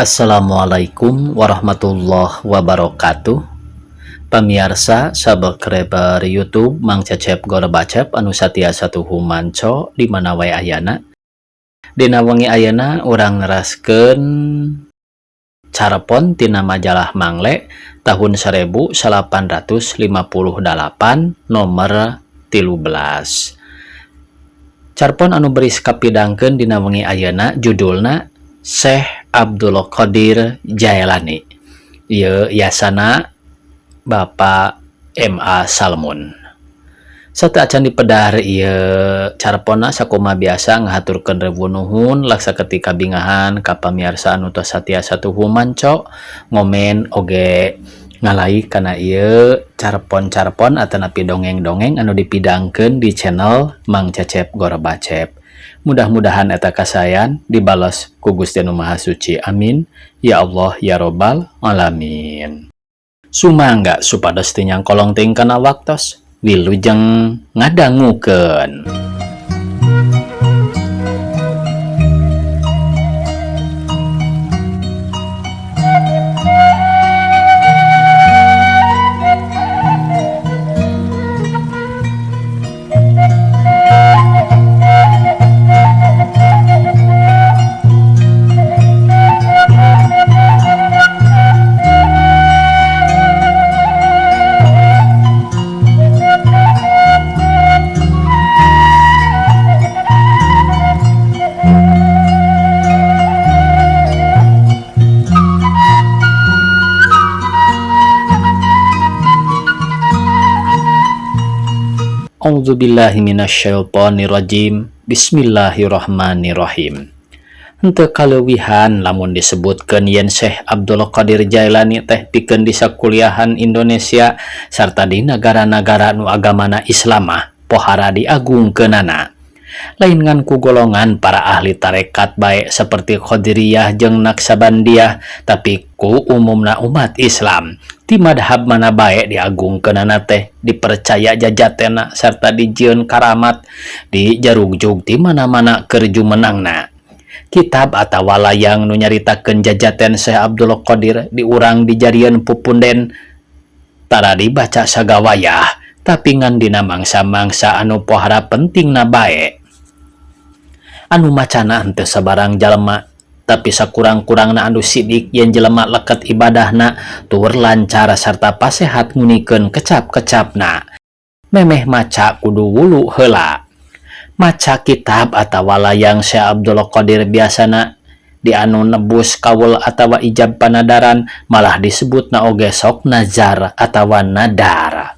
Assalamualaikum warahmatullahi wabarakatuh. Pamiarsa subscriber YouTube Mang Cecep Gorbacep anu satia satuhu manco di mana wae ayana. Dina wengi ayeuna urang neraskeun carepon tina majalah Mangle tahun 1858 nomor 13. Carpon anu beris kapidangkeun dina wengi ayeuna judulna Syekh Abdul Qadir Jaelani. Ieu yasana Bapak M.A. Salmun. Sateuacan dipedar ieu carponna sakumaha biasa ngahaturkeun rebu nuhun laksa ketika bingahan ka pamiarsa anu tos satia satuhu manco ngomen oge ngalike kana ieu carpon-carpon atanapi dongeng-dongeng anu dipidangkeun di channel Mang Cecep Gorbacep. Mudah-mudahan eta kasayan dibales ku Gusti Anu Maha Suci. Amin. Ya Allah ya Robbal alamin. Sumangga supados teu nyangkolong teuing kana waktos wilujeng ngadangukeun. A'udzubillahi minasyaitonirrajim. Bismillahirrahmanirrahim. Henteu kaleuwihan lamun disebutkeun yen Syekh Abdul Qadir Jailani teh pikeun di sakuliahan Indonesia sarta di nagara-nagara nu agamana Islam mah pohara diagungkeunana. Lain ngan ku golongan para ahli tarekat bae seperti Qadiriyah jeung Naksabandiyah, tapi ku umumna umat Islam. Ti madhab mana bae diagungkeunana teh dipercaya jajatena serta dijieun karamat dijarugjug ti mana-mana keur jumenangna. Kitab atawa layang nu nyaritakeun jajaten Syekh Abdul Qadir diurang dijarieun pupunden tara dibaca sagawayah, tapi ngan dina mangsa-mangsa anu pohara pentingna bae. Anu macana henteu sabarang jalema, tapi sakurang-kurangna anu sidik yen jelema leket ibadahna tur lancar sarta pasehat ngunikeun kecap-kecapna. Memeh maca kudu wulu heula. Maca kitab atawa layang Syekh Abdul Qadir biasana di anu nebus kaul atawa ijab panadaran malah disebutna oge sok nazar atawa nadar.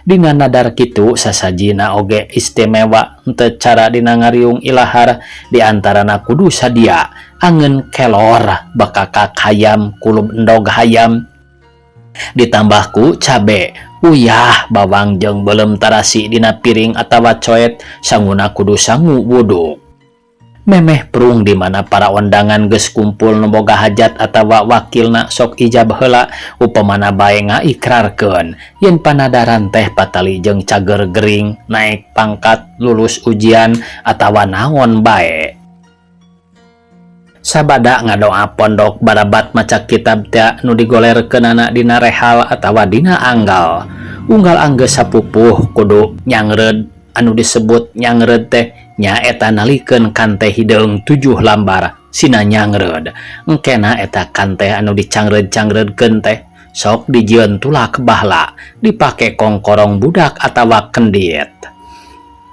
Dina nadar kitu sasajina oge istimewa henteu cara dina ngariung ilahar di antarana kudu sadia angeun kelor bakakak hayam kulub endog hayam ditambah ku cabe uyah bawang jeung beuleum tarasi dina piring atawa coet sanguna kudu sangu wuduk. Memeh prung di mana para ondangan geus kumpul nu boga hajat atawa wakilna sok ijab heula upamana bae ngaikrarkeun yen panadaran teh patali jeung cager gering naik pangkat lulus ujian atawa naon bae. Sabada ngadoa pondok barabat maca kitab teh nu digolerkeunana dina rehal atawa dina anggal. Unggal anggeus sapupuh kudu nyangreud anu disebut nyangreud teh nyaeta nalikeun kante hideung 7 lambar sina nyangreud. Engkena eta kante anu dicangreud-cangreudkeun teh sok dijieun tulak bahla dipake kongkorong budak atawa kendit.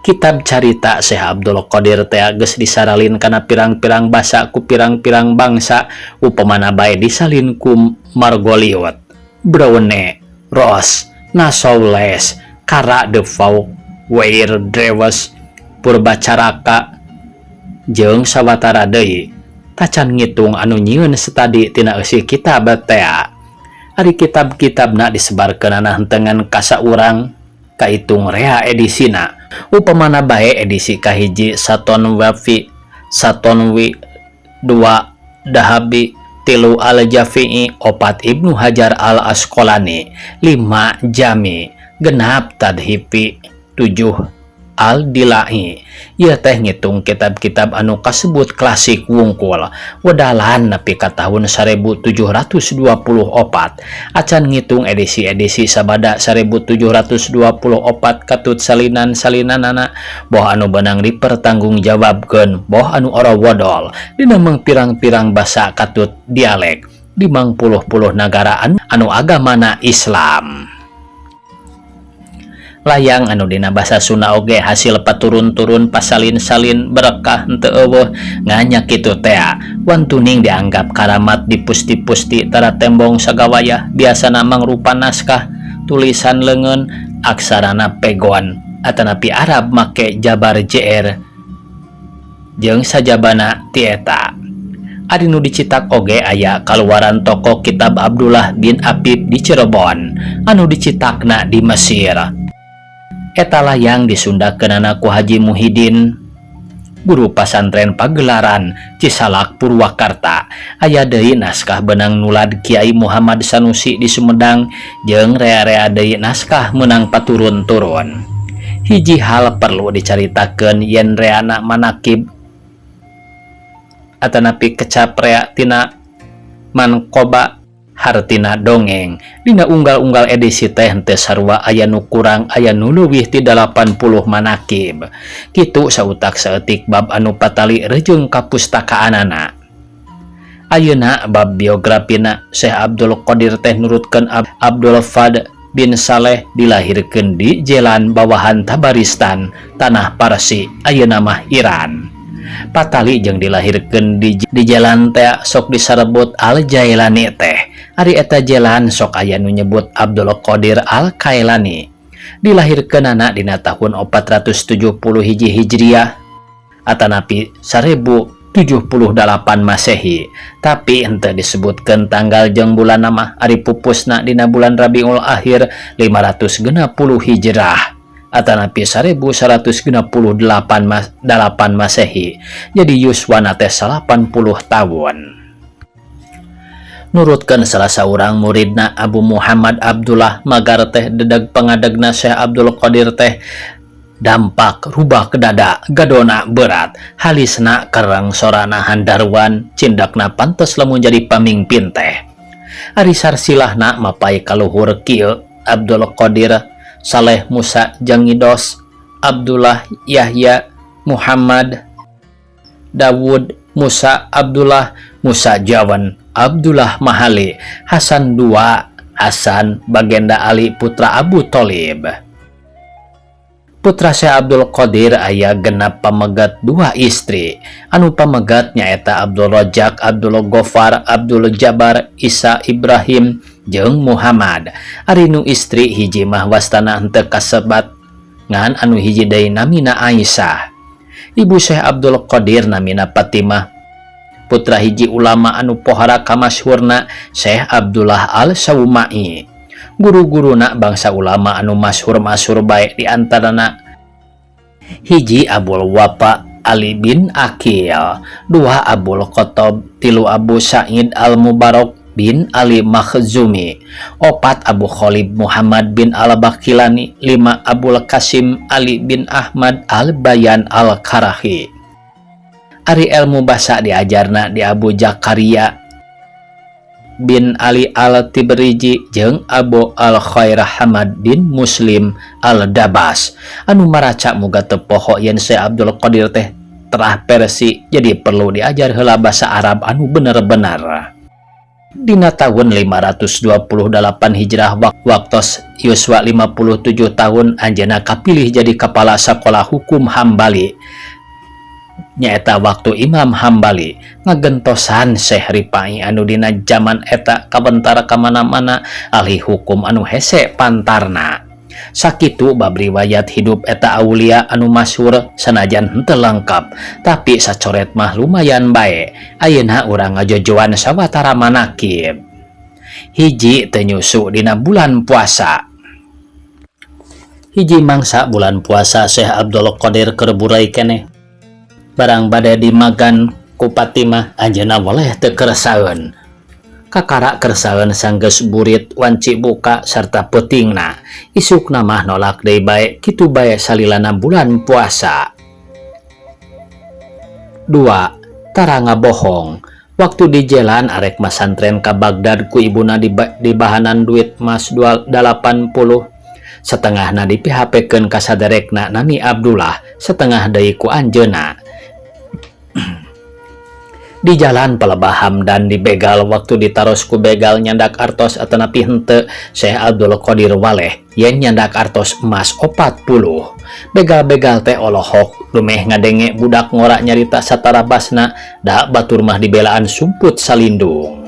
Kitab carita Syekh Abdul Qadir teh geus disaralin kana pirang-pirang basa ku pirang-pirang bangsa upamana bae disalin ku Margoliouth, Browne, Ross, Nasoules, Kara de Faux, Weir Drewes, Purbacaraka jeung sawatara deui. Tacan ngitung anu nyieun stadi tina eusi kitab teh. Ari kitab-kitabna disebarkeunana henteu ngan ka saurang kaitung rea edisina. Upamana bae edisi kahiji Saton Wafi, Saton Wi, 2 Dahabi, 3 Al-Jafi'i, 4 Ibnu Hajar Al-Asqalani, 5 Jami, 6 Tadhifi, 7 Al-Dilai. Ieu teh ngitung kitab-kitab anu kasebut klasik wungkul wedalan nepi ka tahun 1724, acan ngitung edisi-edisi sabada 1724 katut salinan-salinanana, boh anu beunang dipertanggungjawabkeun, boh anu orowodol dina mangpirang-pirang basa katut dialek di mangpuluh-puluh nagara anu agamana Islam. Layang anu dina basa Sunda oge hasil paturun-turun pasalin-salin, berkah henteu euweuh. Ngan kitu tea, wantuning dianggap karamat di pusti-pusti, tara tembong sagawayah. Biasana mangrupa naskah tulisan leungeun, aksarana pegon atanapi Arab make jabar jeer jeung sajabana ti eta. Ari nu dicitak oge aya kaluaran toko kitab Abdullah bin Apip di Cirebon anu dicitakna di Mesir. Eta layang disundakeunana ku Haji Muhidin, guru pasantren Pagelaran, Cisalak, Purwakarta. Aya deui naskah beunang nulad Kiai Muhammad Sanusi di Sumedang jeung rea-rea deui naskah meunang paturun-turun. Hiji hal perlu dicaritakeun, yen reana manakib atanapi kecap rea tina manqoba, hartina dongeng, dina unggal-unggal edisi teh henteu sarua, aya nu kurang, aya nu leuwih ti 80 manakib. Kitu sautak saeutik bab anu patali rejeung kapustakaanana. Ayeuna bab biografina. Syekh Abdul Qadir teh nurutkeun Abdul Fad bin Saleh, dilahirkeun di Jelan bawahan Tabaristan, Tanah Parsi, ayeuna mah Iran. Patali jeung dilahirkeun di Jelan teh sok disarebut Al Jailani teh. Ari eta Jelan sok aya nu nyebut Abdul Qadir Al Kailani. Dilahirkeunana dina tahun 470 hiji Hijriah atanapi 1078 Masehi, tapi henteu disebutkeun tanggal jeung bulan mah. Ari pupusna dina bulan Rabiul Akhir 560 Hijrah atanapi 1168 8 Masehi, jadi yuswana teh 80 tahun. Nurutkeun salah saurang muridna, Abu Muhammad Abdullah Magar teh, dedeg pangadegna Syekh Abdul Qadir teh dampak, rubah ke dada, gadona berat, halisna kereng, sorana handarwan, cindakna pantes lamun jadi pamimpin teh. Ari sarsilahna mapay kaluhur kieu: Abdul Qadir Saleh Musa Jangidos, Abdullah Yahya, Muhammad Dawud Musa Abdullah, Musa Jawan, Abdullah Mahali, Hasan II, Hasan Bagenda Ali putra Abu Thalib. Putra Syekh Abdul Qadir aya 6 pamegat, dua istri. Anu pamegat nyaeta Abdul Rojak, Abdul Gofar, Abdul Jabar, Isa, Ibrahim jeung Muhammad. Ari nu istri hiji mah wastana henteu kasebat, ngan anu hiji deui namina Aisyah. Ibu Syekh Abdul Qadir namina Fatimah. Putra hiji ulama anu pohara kamasyhurna, Syekh Abdullah Al Saumai. Guru-guruna bangsa ulama anu masyhur-masyhur bae, di antarana hiji Abul Wafa Ali bin Akil, dua Abul Qotob, tilu Abu Sa'id Al Mubarak bin Ali Makhzumi, opat Abu Khalid Muhammad bin Al Bakilani, lima Abul Kasim Ali bin Ahmad Al Bayan Al Karahi. Ari ilmu basa diajarna di Abu Jakaria bin Ali Al-Tibriji jeung Abu Al-Khair Hamad bin Muslim Al-Dabas. Anu maraca muga teu poho yen Syekh Abdul Qadir teh terah Persi, jadi perlu diajar heula basa Arab anu bener-bener. Dina tahun 528 Hijrah, waktos yuswa 57 tahun, anjeunna kapilih jadi kepala sekolah hukum Hambali, nyaeta waktu Imam Hambali ngagentosan Syekh Rifai anu dina zaman eta kabentar kamana-mana, ahli hukum anu hese pantarna. Sakitu bab riwayat hidup eta aulia anu masyhur. Sanajan henteu lengkap, tapi sacoret mah lumayan bae. Ayeuna urang ngajojoan sawatara manakib. Hiji, teu nyusu dina bulan puasa. Hiji mangsa bulan puasa, Syekh Abdul Qadir keur burai keneh. Barang bade dimagan ku Fatimah, anjeunna weleh teu keresaeun. Kakara kersaeun sanggeus burit wanci buka sarta peutingna. Isukna mah nolak deui bae kitu bae salilana bulan puasa. 2. Tara ngabohong. Waktu di jalan arek masantren ka Baghdad ku ibuna dibahanan duit mas 80. Setengahna di PHP-keun ka saderekna nami Abdullah, setengah deui ku anjeunna. Di jalan Palebah Hamdan dibegal waktu ditaros ku begal nyandak artos atanapi henteu, Syekh Abdul Qadir waleh yen nyandak artos emas 40. Begal-begal teh olohok dumeh ngadenge budak ngora nyarita satarabasna, da batur mah dibelaan sumput salindung.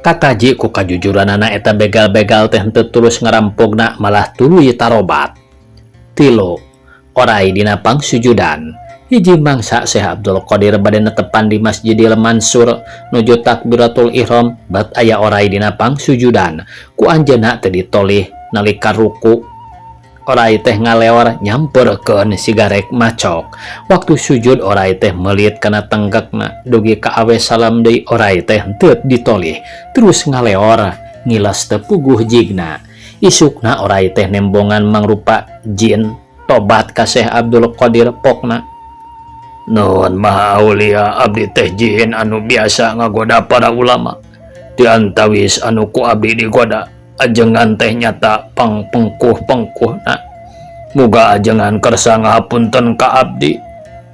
Kataji ku kajujuranana eta begal-begal teh henteu tulus ngarampogna malah tuluy tarobat. 3. Orai dina pangsujudan. Hiji mangsa Syekh Abdul Qadir bade netepan di Masjidil Mansur nuju takbiratul ihram bat aya orai dina pangsujudan ku anjeunna teh ditolih nalika ruku. Orai teh ngaleor nyamperkeun sigarek macok. Waktu sujud orai teh melit kana tenggekna dugi ka awe salam deui orai teh henteu ditolih terus ngaleor ngilas teu puguh jigna. Isukna orai teh nembongan mangrupa jin tobat ka Syekh Abdul Qadir pokna. Nun Maha Aulia abdi teh jin anu biasa ngagoda para ulama. Di antawis anu ku abdi digoda ajengan teh nyata pangpengkuh-pengkuhna. Muga ajengan kersa ngahapunten ka abdi.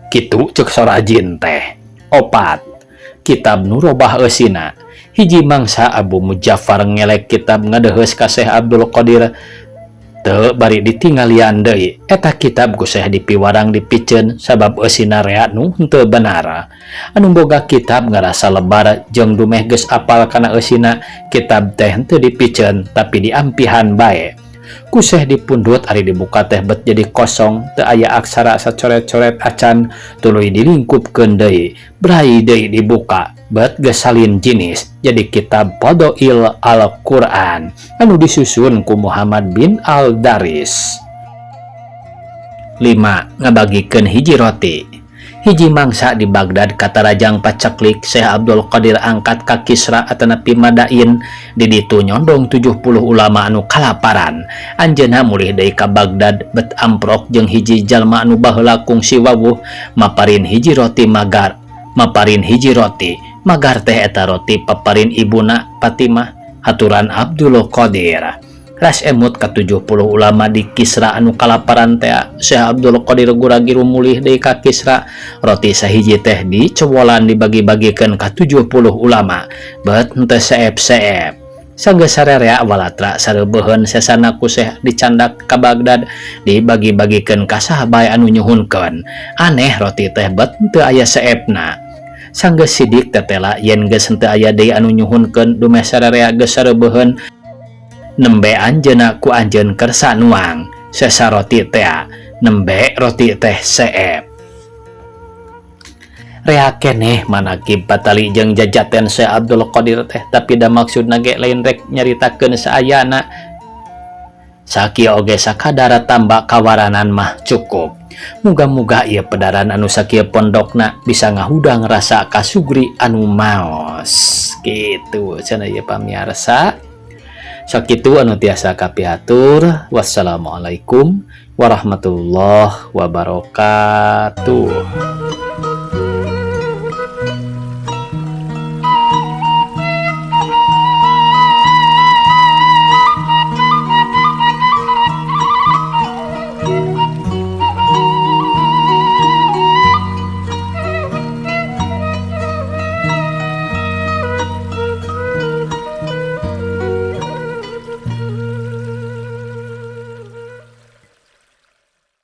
Kitu ceuk sora jin teh. 4. Kitab nu robah eusina. Hiji mangsa Abu Mujaffar ngelek kitab ngadeheus ka Syekh Abdul Qadir. Teu bari ditinggalian deui eta kitab ku Syekh dipiwarang dipiceun sabab eusina rea nu henteu benar. Anu boga kitab ngarasa lebar jeung dumeh geus apal kana eusina kitab teh henteu dipiceun tapi diampihan bae. Ku Syekh dipundhut ari dibuka teh bet jadi kosong teu aya aksara sacoret-coret acan tuluy dilingkupkeun deui brai deui dibuka bet geus salin jinis jadi kitab Fadail Al-Quran anu disusun ku Muhammad bin Al-Daris. 5. Ngabagikeun hiji roti. Hiji mangsa di Baghdad katarajang paceklik Syekh Abdul Qadir angkat ka Kisra atanapi Madain di ditu nyondong 70 ulama anu kalaparan. Anjeunna mulih deui ka Baghdad bet amprok jeung hiji jalma anu baheula kungsi wawuh maparin hiji roti magar maparin hiji roti magar teh eta roti paparin ibuna Fatimah haturan Abdul Qadir. Ras emut ka 70 ulama di Kisra anu kalaparan teh Syekh Abdul Qadir guragiru mulih deui ka Kisra roti sahiji teh dicewolan dibagi-bagikeun ka 70 ulama bet henteu seep-seep. Sanggeus sarerea walatra sareubeheun sesana ku Syekh dicandak ka Baghdad dibagi-bagikeun ka saha bae anu nyuhunkeun. Aneh roti teh bet henteu aya seepna. Sanggeus sidik tetela yen geus henteu aya deui anu nyuhunkeun dumeh sarerea geus sareubeheun nembe anjeunna ku anjeun kersa nuang sesa roti tea nembe roti teh seep. Rea keneh manakib patali jeung jajaten Syekh Abdul Qadir teh tapi da maksudna ge lain rek nyaritakeun saayana. Sakieu oge sakadar tambah kawaranan mah cukup. Muga-muga ieu pedaran anu sakieu pondokna bisa ngahudang rasa kasugri anu maos. Kitu cenah ieu pamiarsa. Sakitu anu tiasa kapihatur. Wassalamualaikum warahmatullahi wabarakatuh.